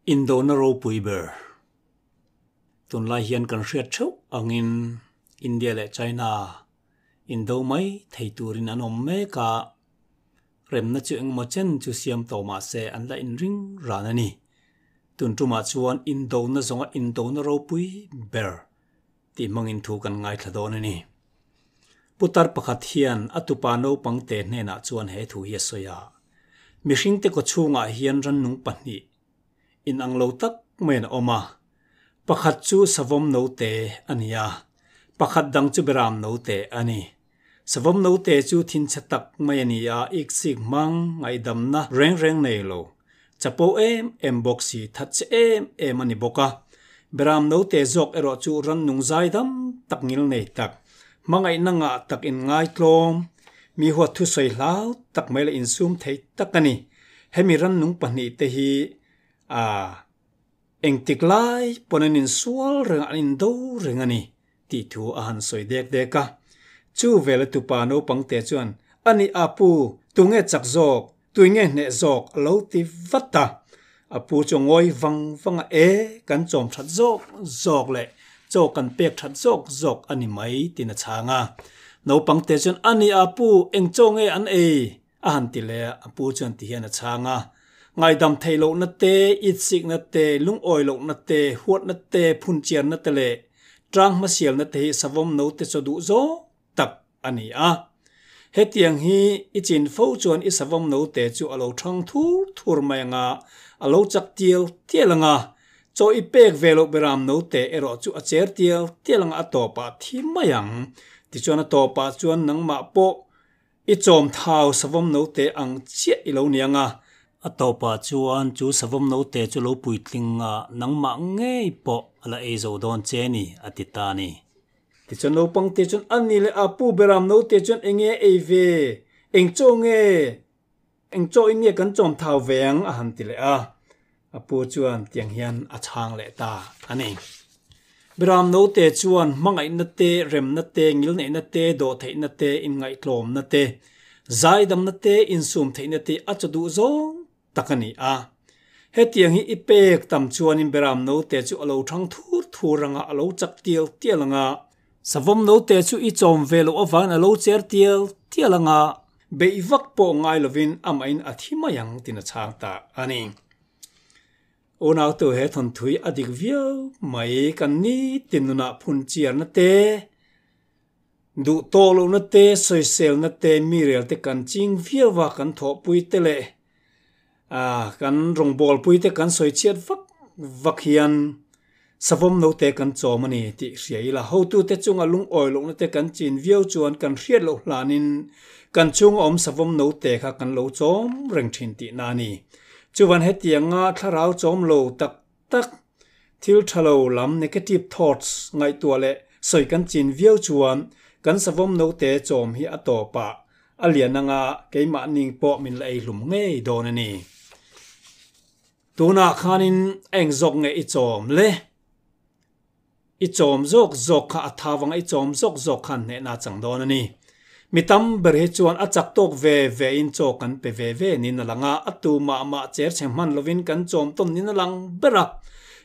Indona ropui ber. Tunlai hian kan hriat theuh angin India leh China indo mai thei turin an awm mek a, remna chu engemaw chen chu siam tawh mah se an la inring ran a ni. Tun tumah chuan indona zawnga indona ropui ber tih hmangin thu kan ngaithla dawn a ni. Putar pakhat hian a tupa naupangte hnenah chuan he thu hi a sawi a, Mihringte kawchhungah hian rannung pahnih inang lo tak maiin a awm a, pakhat chu savawm note a ni a, pakhat dang chu beram note a ni. Savawm note chu thinchhe tak mai a ni a, iksik hmang ngaihdamna reng reng nei lo, chapo em em bawk si, thatchhe em em a ni bawk a. Beram note zawk erawh chu rannung zaidam tak ngil nei tak, hmangaihna ngah tak inngaitlawm, mi huat thusawi hlau tak mai leh insum thei tak a ni. Hemi rannung pahnih te hi a engtik lai pawn an insual reng a, an indo reng a ni tih thu a han sawi dek dek a. Chu vela tupa naupang te chuan, A ni a pu, tunge chak zawk, tui nge hneh zawk a lo ti vat a. A pu chu a ngawi vang vang a, E, kan chawm that zawk zawk leh chaw kan pek that zawk zawk a ni mai tiin a chhang a. Naupang te chuan, A ni a pu, eng chaw nge an ei? A han ti leh a, a pu chuan ti hian a chhang a, Ngaidam theih lohna te, itsikna te, lungawi lohna te, huatna te, phunchiarna te leh tang hmasialna te hi savawm note chaw duh zawng tak a ni a. Hetiang hi i chin fo chuan i savawm note chu a lo thang thur thur mai ang a, a lo chak tial tial ang a, chaw i pek ve loh beram note erawh chu a cher tial tial ang a, a tawpah a thi mai ang. Tichuan a tawpah chuan nangmah pawh I chawm thau savawm note ang chiah i lo niang a. A tawpah chuan chu savawm note chu lo puitling a, nangmah ngei pawh a la ei zo dawn che ni, a ti ta a ni. Tichuan naupangte chuan a ni leh a pu Beram note chuan eng nge a ei ve? Eng chaw nge? Eng chaw in nge kan chawm thau ve ang? a han ti leh a. A pu chuan tiang hian a chhang leh ta a ni. Beram note chuan hmangaihna te, remna te, ngilneihna te, dawhtheihna te, inngaihtlawmna te, zaidamna te, insumtheihna te a chaw duh zawng tak a ni a. Hetiang hi i pek tam chuanin Beram note chu a lo thang thur thur anga a lo chak tial tial anga, Savawm note chu i chawm ve loh avangin a lo cher tial tial anga, beih vak pawh ngai lovin amahin a thi mai ang tiin a chhang ta a ni. Unautu he thawnthui a dik viau mai kan nitin nunah phun chiarna te, duh tawh lohna te, sawiselna te, mi rel te kan ching viau a, kan thawhpui te leh kan rawngbawlpui te kan sawi chhiat vak vak hian savawm note kan chawm a ni tih hria ila. Hotute chunga lungawi lohna te kan chin viau chuan kan hriat loh hlanin kan chhunga awm savawm note kha kan lo chawm reng thin tihna a ni. Chuvan hetianga thlarau chawm lo tak tak thil tha lo lam negative thoughts ngaihtuah leh sawi kan chin viau chuan kan savawm note chawm hi a tawpah a lian anga keimah ning pawh min la ei hlum ngei dawn a ni. Tunah khanin a eng zawk nge i chawm le? I chawm zawk zawk kha a tha vanga i chawm zawk zawk khan hnehna a chang dawn a ni. Mi tam ber hi chuan a chak tawk ve ve in chaw kan pe ve ve niin a lang a, a tu mah mah cher chhe hman lovin kan chawm tawn niin a lang ber a.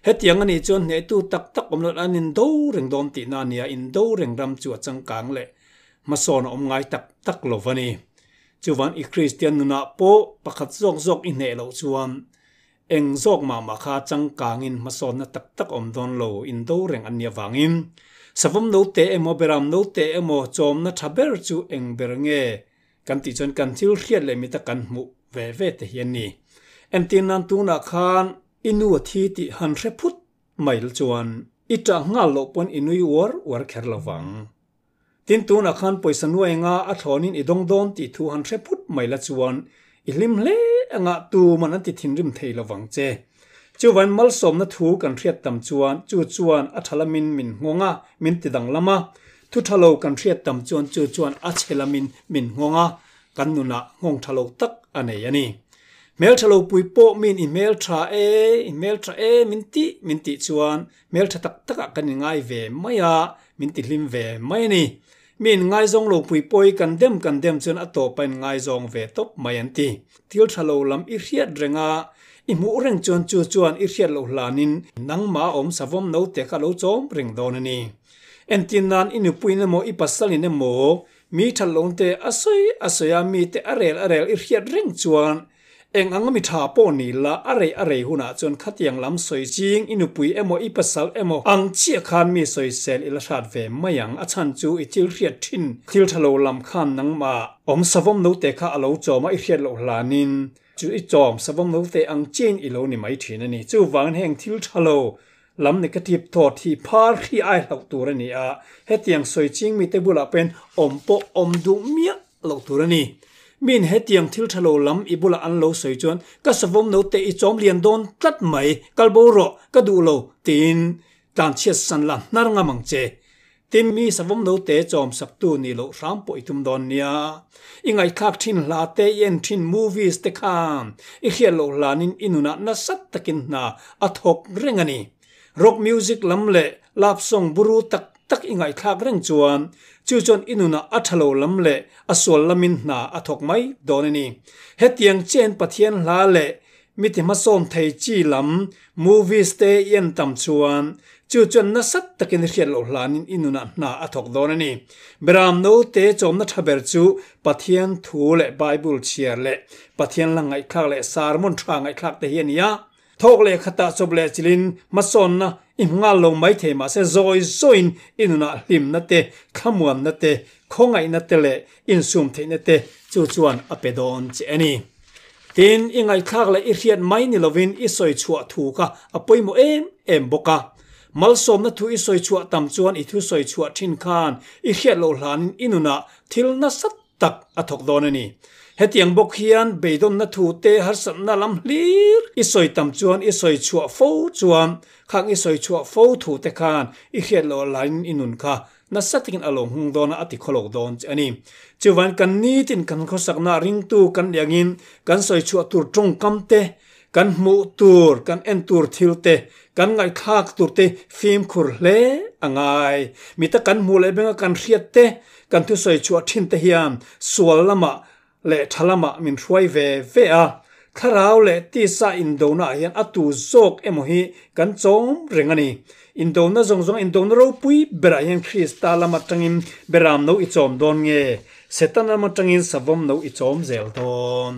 Hetiang a nih chuan hnehtu tak tak awm loh an indo reng dawn tihna a nia, indo reng ram chu a changkang leh hmasawn a awm ngai tak tak lo va ni. Chuvan i Kristian nunah pawh pakhat zawk zawk i hneh loh chuan eng zawk mah mah kha changkangin hmasawnna tak tak awm dawn lo indo reng an nih avangin savawm note emaw beram note emaw chawmna tha ber chu eng ber nge kan tih chuan kan thil hriat leh mita kan hmuh ve ve te hi an ni. Entir nan tunah khan i nu a thi tih han hre phut mai chuan i ṭah nghal loh pawn i nui uar uar kher lo vang. Tin, tunah khan pawisa nuai anga a thlawnin i dawng dawn tih thu han hre phut mai la chuan i hlim hle anga tuman an ti thinrim thei lo vang che. Chuvain malsawmna thu kan hriat tam chuan chu chuan a tha lamin min nghawng a, min ti danglam a. Thu tha lo kan hriat tam chuan chu chuan a chhe lamin min nghawng a, kan nunah nghawng tha lo tak a nei a ni. Hmel tha lo pui pawh min i hmel tha e, i hmel tha e min tih min tih chuan hmel tha tak takah kan inngai ve mai a, min ti hlim ve mai a ni. Mi in ngaizawng lo pui pawi kan dem kan dem chuan a tawp a in ngaizawng ve tawp mai an ti. Thil tha lo lam i hriat reng a, i hmuh reng chuan chu chuan i hriat loh hlanin nangmah a awm savawm no te kha lo chawm reng dawn a ni. Entir nan i nupuiin emaw i pasalin emaw mi that loh te a sawi a sawi a mi te a rel a rel i hriat reng chuan Eng ang mi tha pawh ni la, a rei a rei hunah chuan khatiang lam sawi ching i nupui emaw i pasal emaw ang chiah khan mi sawisel i la hrat ve mai ang. A chhan chu i thil hriat thin thil tha lo lam khan nangmah awm savawm note kha a lo chawm a, i hriat loh hlanin chu i chawm savawm note ang chiahin i lo ni mai thin a ni. Chuvangin heng thil tha lo lam negative thought hi phar hri ai hlauh tur a ni a, hetiang sawi ching mite bulah pawhin awm pawh awm duh miah loh tur a ni. Min hetiang thil tha lo lam i bulah an lo sawi chuan ka savawm note i chawm lian dawn tlat mai, kal bo rawh, ka duh lo, tiin tlanchhiat san la hnar ngam ang che. Tin, mi savawm note chawm saktu nih loh hram pawh i tum dawn nia. I ngaihthlak thin hla te, i en thin movies te khan i hriat loh hlanin i nunah nasa takin hna a thawk reng a ni. Rock music lam leh love song buru tak tak i ngaihthlak reng chuan chu chuan i nunah a tha lo lam leh a sual lamin hna a thawk mai dawn a ni. Hetiang chiahin Pathian hla leh mi ti hmasawm thei chi lam movies te i en tam chuan chu chuan nasa takin i hriat loh hlanin i nunah hna a thawk dawn a ni. Beram note chawmna tha ber chu Pathian thu leh Bible chhiar leh Pathian hla ngaihthlak leh sermon tha ngaihthlak te hi a ni a. Thawk leh khatah chawp leh chilin hmasawnna i hmu nghal lo mai thei mahse zawi zawiin i nunah hlimna te, thlamuanna te, khawngaihna te leh insum theihna te chu chuan a pe dawn che a ni. Tin, i ngaihthlak leh i hriat mai ni lovin i sawi chhuah thu kha a pawimawh em em bawk a. Malsawmna thu i sawi chhuah tam chuan i thu sawi chhuah thin khan i hriat loh hlanin i nunah thil nasa tak a thawk dawn a ni. Hetiang bawk hian beidawnna thu te harsatna lam hlir i sawi tam chuan i sawi chhuah fo chuan khang i sawi chhuah fo thu te khan i hriat loh laiin i nun kha nasa takin a lo hmung dawn a, a ti khawlawk dawn che a ni. Chuvangin kan nitin kan khawsakna ringtu kan liangin kan sawi chhuah tur tawngkam te, kan hmuh tur, kan en tur thil te, kan ngaihthlak tur te fimkhur hle a ngai. Mita kan hmuh leh benga kan hriat te, Kan thusawi chhuah thin te hian sual lamah leh tha lamah min hruai ve ve a, thlarau leh tisa indona ah hian a tu zawk emaw hi kan chawm reng a ni. Indona zawng zawng indona ropui berah hian Krista lam atangin beram no i chawm dawn nge, Setana lam atangin savawm no i chawm zel dawn?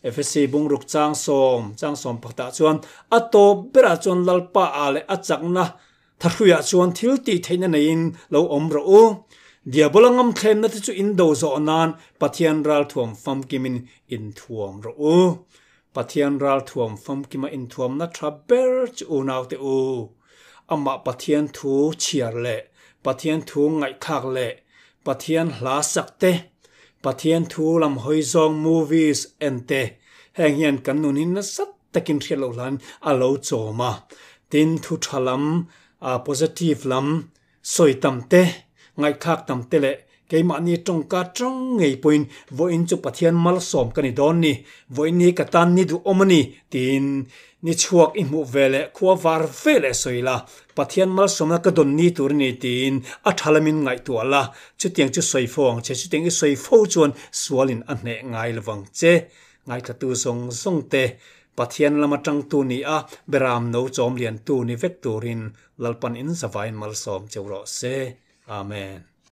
Efesi bungruk chang sawm, chang sawm pakhatah chuan a tawp berah chuan Lalpa ah leh a chakna Thahruiah chuan thil tih theihna neiin lo awm rawh u. Diabola ngamthlemna te chu in do zawh nan Pathian ralthuam famkimin inthuam rawh u. Pathian ralthuam famkima inthuamna tha ber chu unaute u. Amah Pathian thu chhiar leh Pathian thu ngaihthlak leh Pathian hla sak te, Pathian thu lam hawi zawng movies en te, heng hian kan nun hi nasa takin hriat loh hlan a lo chawm a. Tin, thu tha lam, positive lam sawi tam te, ngaihthlak tam te leh keimahni tawngka tang ngei pawhin vawiin chu Pathian malsawm ka ni dawn ni, vawiin hi ka tan ni duhawm a ni tiin ni chhuak i hmuh ve leh khua var ve leh sawi la, Pathian malsawmna ka dawn ni tur a ni tiin a tha lamin ngaihtuah la, chutiang chu sawi fo ang che, chutiang i sawi fo chuan sualin a hneh ngai lovang che. Ngaithlatu zawng zawng te Pathian lama tangtu ni a, Beram no chawm liantu ni vek turin Lalpan in zavain malsawm cheu rawh se. Amen.